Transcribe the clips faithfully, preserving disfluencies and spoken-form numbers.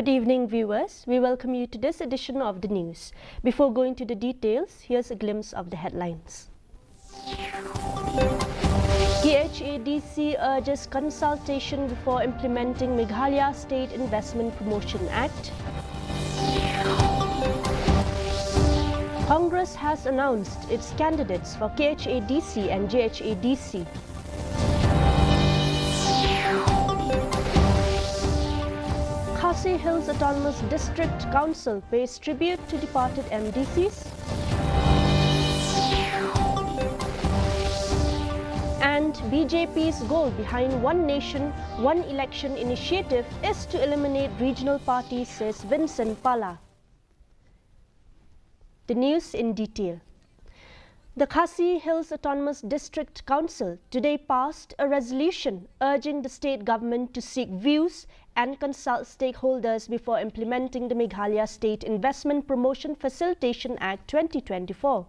Good evening, viewers. We welcome you to this edition of the news. Before going to the details, here's a glimpse of the headlines. K H A D C urges consultation before implementing Meghalaya State Investment Promotion Act. Congress has announced its candidates for K H A D C and G H A D C. Khasi Hills Autonomous District Council pays tribute to departed M D Cs. And B J P's goal behind One Nation, One Election initiative is to eliminate regional parties, says Vincent Pala. The news in detail. The Khasi Hills Autonomous District Council today passed a resolution urging the state government to seek views and consult stakeholders before implementing the Meghalaya State Investment Promotion Facilitation Act twenty twenty-four.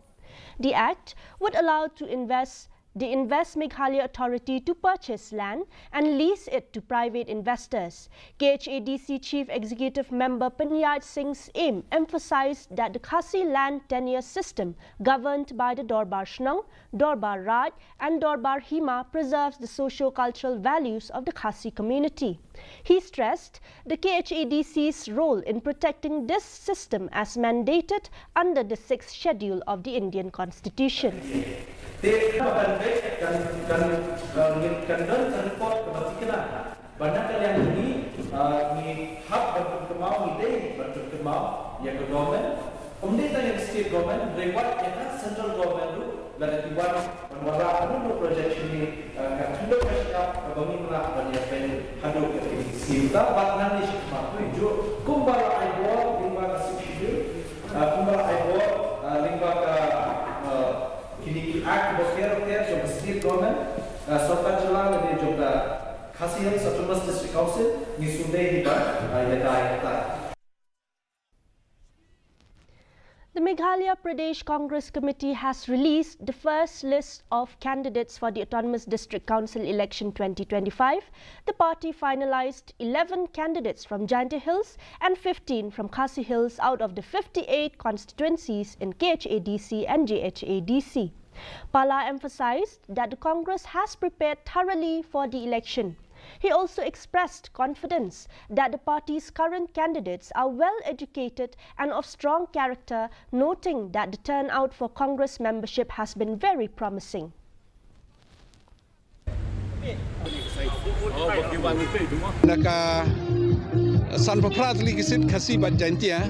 The act would allow to invest the Invest Meghalaya Authority to purchase land and lease it to private investors. K H A D C Chief Executive Member Pynjait Singh Syiem emphasized that the Khasi land tenure system, governed by the Dorbar Shnong, Dorbar Raj, and Dorbar Hima, preserves the socio-cultural values of the Khasi community. He stressed the K H A D C's role in protecting this system as mandated under the Sixth Schedule of the Indian Constitution. Te kan kan kan kan kan don ka report kaba tikna ba na ka liang ngi, ngi hap ban pynkynmaw, ngi dei ban pynkynmaw ïa ka government. Ym dei tang ïa ka state government, hynrei wat ïa ka central government ruh lada ki wan ban wanrah kano kano project shane, ka khyndew ka shyiap kaba ngim lah ban ïa peit haduh ka K H A D C. Te bad nangne shakhmat ruh kumba la ai bor lyngba ka Sixth Schedule, kumba la ai bor lyngba ka kine ki act ba pher pher jong ka state government, sorkar jylla lane jong ka Khasi Hills Autonomous District Council, ngi sngewdei hi ban ïada ïa kata. The Meghalaya Pradesh Congress Committee has released the first list of candidates for the Autonomous District Council election twenty twenty-five. The party finalized eleven candidates from Jaintia Hills and fifteen from Khasi Hills out of the fifty-eight constituencies in K H A D C and G H A D C. Pala emphasized that the Congress has prepared thoroughly for the election. He also expressed confidence that the party's current candidates are well educated and of strong character, noting that the turnout for Congress membership has been very promising. Na ka sanphew phra tylli ki seat Khasi bad Jaintia,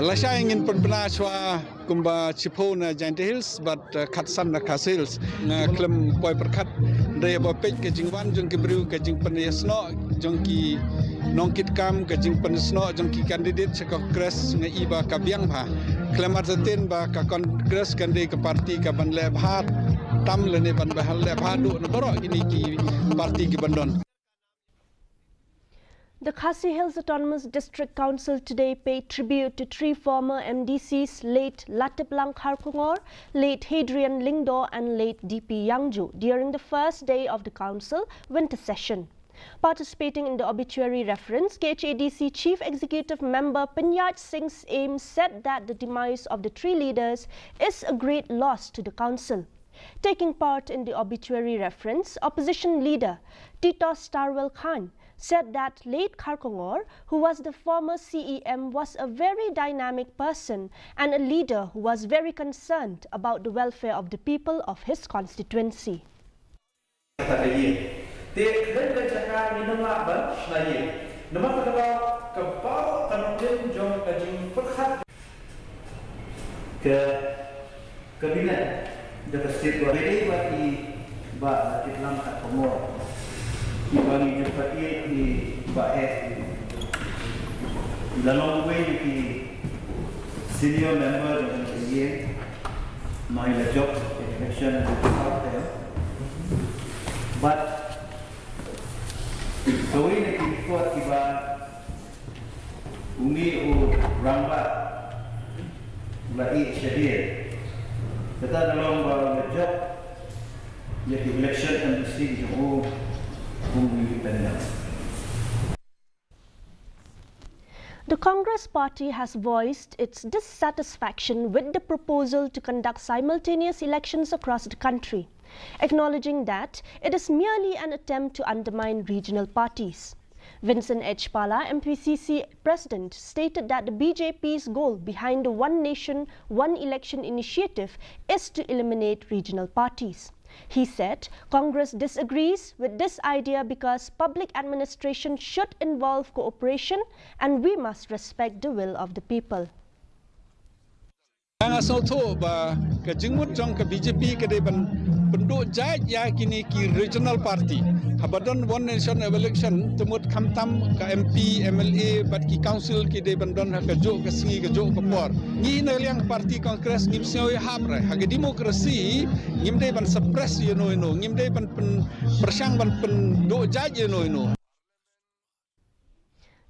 lashai ngin pynbna shuwa kumba shiphew na Jaintia Hills bad, eh, khatsan na Khasi Hills. Nga khlem poi pyrkhat, hynrei haba peit ka jingwan jong ki briew, ka jingpynïasnoh jong ki nongkitkam, ka jingpynïasnoh jong ki candidate sha ka Congress, nga i ba ka biang bha. Khlem artatien ba ka Congress kan dei ka party kaban leh bha tam lane ban bha leh bha duh na baroh kine ki party kiban don. The Khasi Hills Autonomous District Council today paid tribute to three former M D Cs, late Latiplang Kharkongor, late Hadrian Lyngdoh, and late D P Yangju, during the first day of the council winter session. Participating in the obituary reference, K H A D C Chief Executive Member Pynjait Singh Syiem said that the demise of the three leaders is a great loss to the council. Taking part in the obituary reference, opposition leader Titosstarwell Chyne said that late Kharkongor, who was the former C E M, was a very dynamic person and a leader who was very concerned about the welfare of the people of his constituency. Kata ka ïing. Te khlem ka jaka ngin ym lah ban shna ïing. Namar kata ka baroh ka nongrim jong ka jingpyrkhat. Ka kabinet jong ka state ba dei ba i Bah Latiplang Kharkongor, i ba ngi ju pat ïeit i Bah eh, i la long uwei na ki senior member jong ka ïing. Ngi la jop election ha South Hill. Bad kawei na ki record kiba une u rangbah u la ïeh shadien, kata ka long ba u la jop ïa ki election M D C jong u kum u independent. The Congress party has voiced its dissatisfaction with the proposal to conduct simultaneous elections across the country, acknowledging that it is merely an attempt to undermine regional parties. Vincent H Pala, M P C C president, stated that the B J P's goal behind the One Nation, One Election initiative is to eliminate regional parties. He said Congress disagrees with this idea because public administration should involve cooperation and we must respect the will of the people. Nga sngewthuh ba ka jingmut jong ka B J P ka dei ban pynduh jait ïa kine ki regional party. Haba don One Nation election, te mut khamtam ka M P, M L A bad ki council ki dei ban don ha kajuh ka sngi kajuh ka por. Ngi na liang party Congress ngim sngew ïahap re. Ha ka democracy ngim dei ban suppress ïano ïano, ngim dei ban pyn pyrshang ban pynduh jait ïano ïano.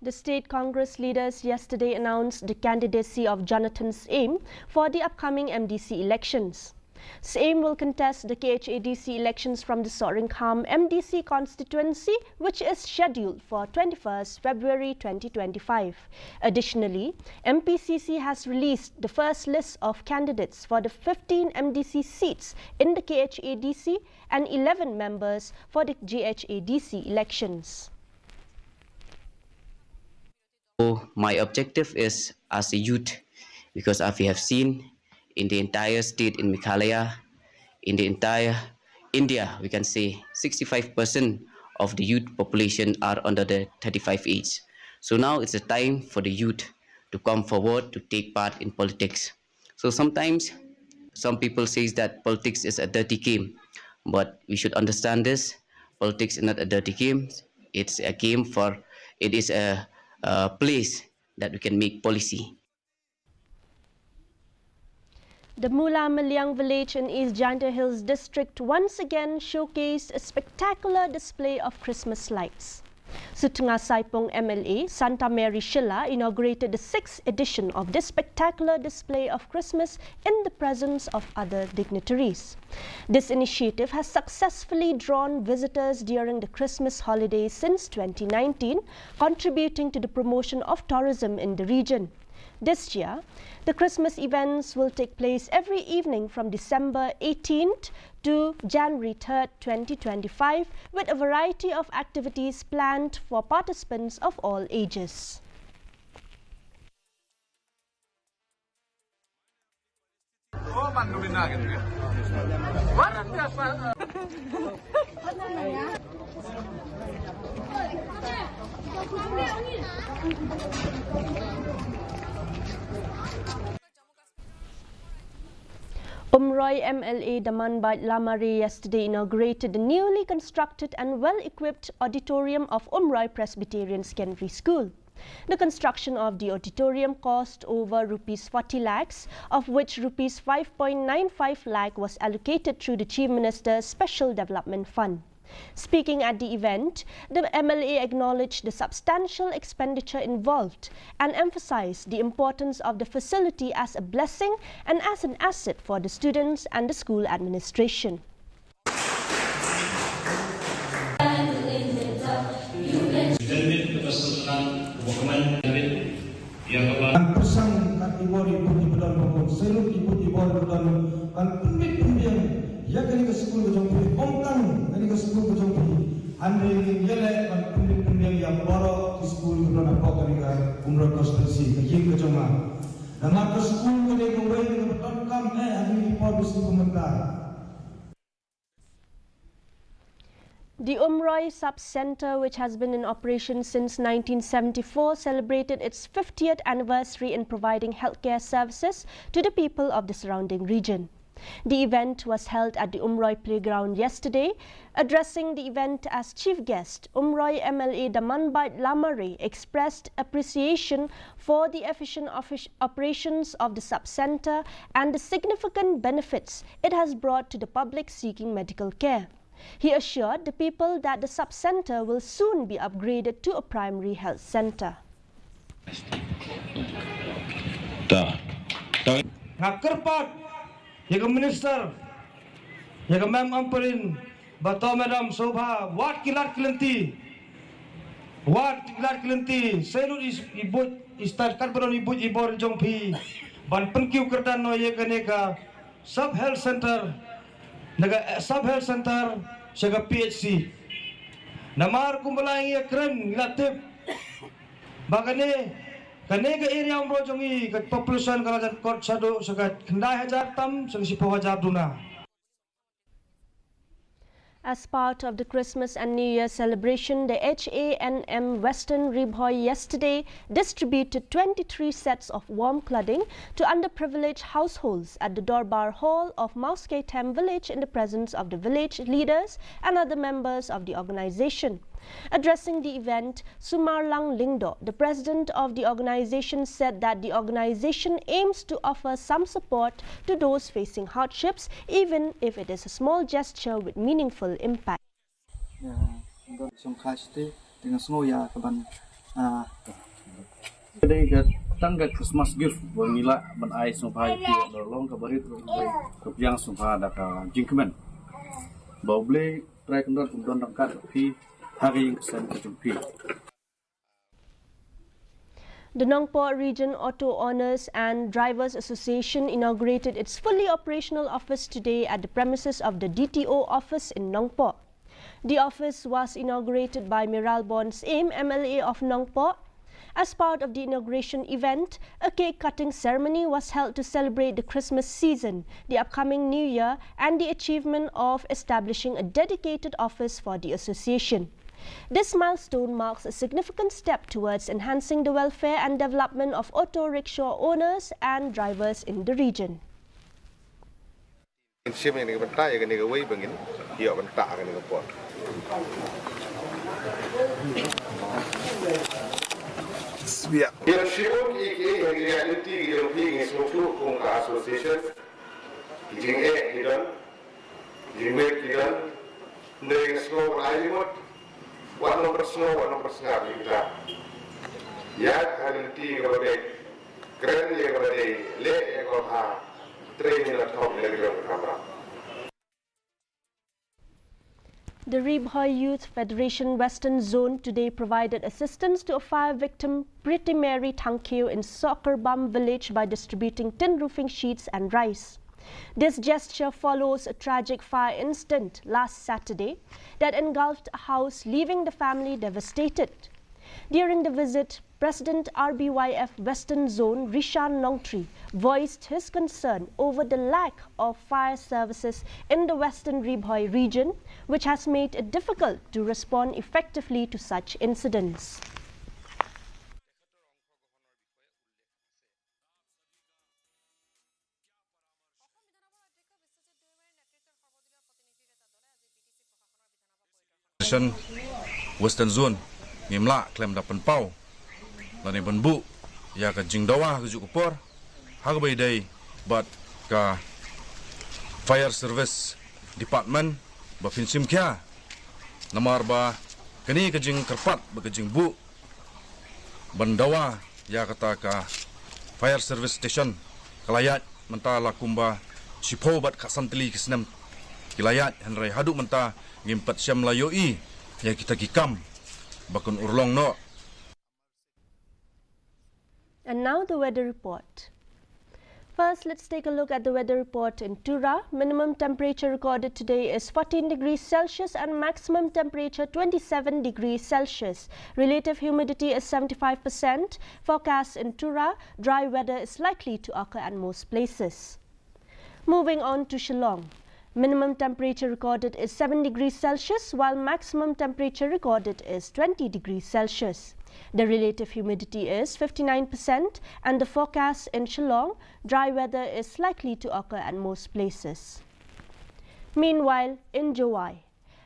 The state Congress leaders yesterday announced the candidacy of Jonathan Syiem for the upcoming M D C elections. Syiem will contest the K H A D C elections from the Sohryngkham M D C constituency, which is scheduled for twenty-first February twenty twenty-five. Additionally, M P C C has released the first list of candidates for the fifteen M D C seats in the K H A D C and eleven members for the G H A D C elections. So my objective is as a youth, because as we have seen in the entire state in Meghalaya, in the entire India, we can say sixty-five percent of the youth population are under the thirty-five age. So now it's a time for the youth to come forward to take part in politics. So sometimes some people says that politics is a dirty game, but we should understand this. Politics is not a dirty game. It's a game for, it is a, a place that we can make policy. The Mula Maliang village in East Jaintia Hills district once again showcased a spectacular display of Christmas lights. Sutnga Saipung M L A Santa Mary Shylla inaugurated the sixth edition of this spectacular display of Christmas in the presence of other dignitaries. This initiative has successfully drawn visitors during the Christmas holidays since twenty nineteen, contributing to the promotion of tourism in the region. This year, the Christmas events will take place every evening from December eighteenth to January third, twenty twenty-five, with a variety of activities planned for participants of all ages. Umroi M L A Damanbait Lamare yesterday inaugurated the newly constructed and well-equipped auditorium of Umroi Presbyterian Secondary School. The construction of the auditorium cost over rupees forty lakhs, of which rupees five point nine five lakh was allocated through the Chief Minister's Special Development Fund. Speaking at the event, the M L A acknowledged the substantial expenditure involved and emphasized the importance of the facility as a blessing and as an asset for the students and the school administration. Ngan pyrshang kat i bor i bud i ba don ba bun, sngewthuh i bud i bor i ba don, ngan pynbit pynbiang ïa kane ka skul ka jong phi, ym tang kane ka skul ka jong phi. Hynrei ngin ïaleh ban pynbit pynbiang ïa baroh ki skul ki ba don hapoh kane ka Umroi constituency, ka ïing ka jong nga. Namar ka skul ka dei kawei ka ba donkam eh ha kine ki por ba shisien mynta. The Umroi Sub Centre, which has been in operation since nineteen seventy-four, celebrated its fiftieth anniversary in providing healthcare services to the people of the surrounding region. The event was held at the Umroi Playground yesterday. Addressing the event as chief guest, Umroi M L A Damanbait Lamare expressed appreciation for the efficient offic- operations of the sub-centre and the significant benefits it has brought to the public seeking medical care. He assured the people that the sub-centre will soon be upgraded to a primary health centre. Nga kyrpad ïa ka minister, ïa ka mem Ampareen, ba to madam sngewbha wad ki lad ki lynti Wat ki lad ki lynti, sa lut i, i buit, i stad kat ba don i buit i bor jong phi. Ban pynkiew kyrdan noh ïa kane ka sub health center, na ka, eh, sub health center sha ka P H C. Namar kumba la ïa kren la tip ba kane, kane ka area Umroi jong ngi ka population ka la jan kot shaduh sha ka khyndai hajar tam sha ka shiphew hajar duna. As part of the Christmas and New Year celebration, the H A N M Western Ri Bhoi yesterday distributed twenty-three sets of warm clothing to underprivileged households at the Dorbar Hall of Mawskei Them village in the presence of the village leaders and other members of the organization. Addressing the event, Sumarlang Lyngdoh, the president of the organization, said that the organization aims to offer some support to those facing hardships, even if it is a small gesture with meaningful impact. Ïa, don sngewkha shisha te nga sngew ïa ka ban, ah, ka dei ka tang ka Christmas gift ba ngi lah ban ai sngewbha ïa phi, ba long ka barit ruh ka biang sngewbha da ka jingkmen ba U Blei Trai Kynrad un don ryngkat bad phi ha ka ïing ka sem ka jong phi. The Nongpoh Region Auto Owners and Drivers Association inaugurated its fully operational office today at the premises of the D T O office in Nongpoh. The office was inaugurated by Mayralborn Syiem, M L A of Nongpoh. As part of the inauguration event, a cake cutting ceremony was held to celebrate the Christmas season, the upcoming New Year, and the achievement of establishing a dedicated office for the association. This milestone marks a significant step towards enhancing the welfare and development of auto rickshaw owners and drivers in the region. Ngin shim ïa kane ka bynta, ïa kane kawei ba ngin ïoh bynta ha kane ka por. Ïa shibun ki, ki, ïa ki, ïa ki lynti ki jong phi ngi sngewthuh kum ka association. Ki jingeh ki don, jingwit ki don. Hynrei ngi sngew ba ai jingmut. Wat nang pynsngew, wat nang pynsngew ïa kita. Ïa ka lynti kaba beit. Kren ïa kaba dei, leh ïa kaba bha. Trei ïa la thok ïa la ka jong ka kamram. The Ri Bhoi Youth Federation Western Zone today provided assistance to a fire victim, Pretty Mary Thangkhiew, in Sohkarbam village by distributing tin roofing sheets and rice. This gesture follows a tragic fire incident last Saturday that engulfed a house, leaving the family devastated. During the visit, President R B Y F Western Zone Rishan Nongtri voiced his concern over the lack of fire services in the Western Ri Bhoi region, which has made it difficult to respond effectively to such incidents. Station Western Zone ngim lah khlem da pynpaw lane ban buh ïa ka jingdawa ha kajuh ka por ha kaba ïadei bad ka Fire Service Department ba phin shim khia, namar ba kane ka jingkyrpad bad ka jingbuh ban dawa ïa kata ka fire service station ka la ïaid mynta la kumba shiphew bad khatsan tylli ki snem ki la ïaid, hynrei haduh mynta ngim pat shym la ïohi ïa kita ki kam ba kan urlong noh. And now the weather report. First, let's take a look at the weather report in Tura. Minimum temperature recorded today is fourteen degrees Celsius and maximum temperature twenty-seven degrees Celsius. Relative humidity is seventy-five percent. Forecast in Tura, dry weather is likely to occur at most places. Moving on to Shillong. Minimum temperature recorded is seven degrees Celsius, while maximum temperature recorded is twenty degrees Celsius. The relative humidity is fifty-nine percent, and the forecast in Shillong, dry weather is likely to occur at most places. Meanwhile, in Jowai,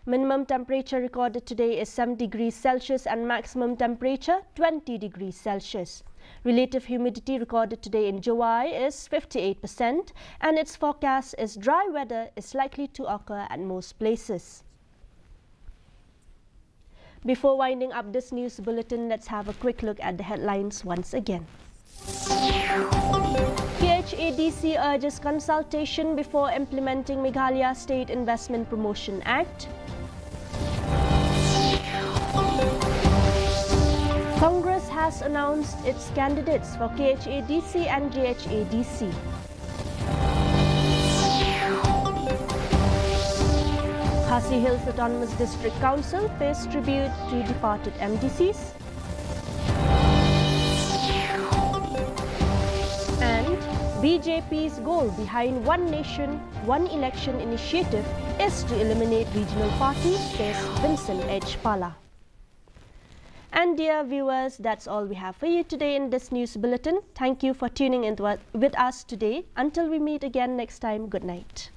minimum temperature recorded today is seven degrees Celsius and maximum temperature twenty degrees Celsius. Relative humidity recorded today in Jowai is fifty-eight percent, and its forecast is dry weather is likely to occur at most places. Before winding up this news bulletin, let's have a quick look at the headlines once again. K H A D C urges consultation before implementing Meghalaya State Investment Promotion Act. has announced its candidates for K H A D C and G H A D C. Khasi Hills Autonomous District Council pays tribute to departed M D Cs. And B J P's goal behind One Nation, One Election initiative is to eliminate regional parties, says Vincent H Pala. And dear viewers, that's all we have for you today in this news bulletin. Thank you for tuning in with us today. Until we meet again next time, good night.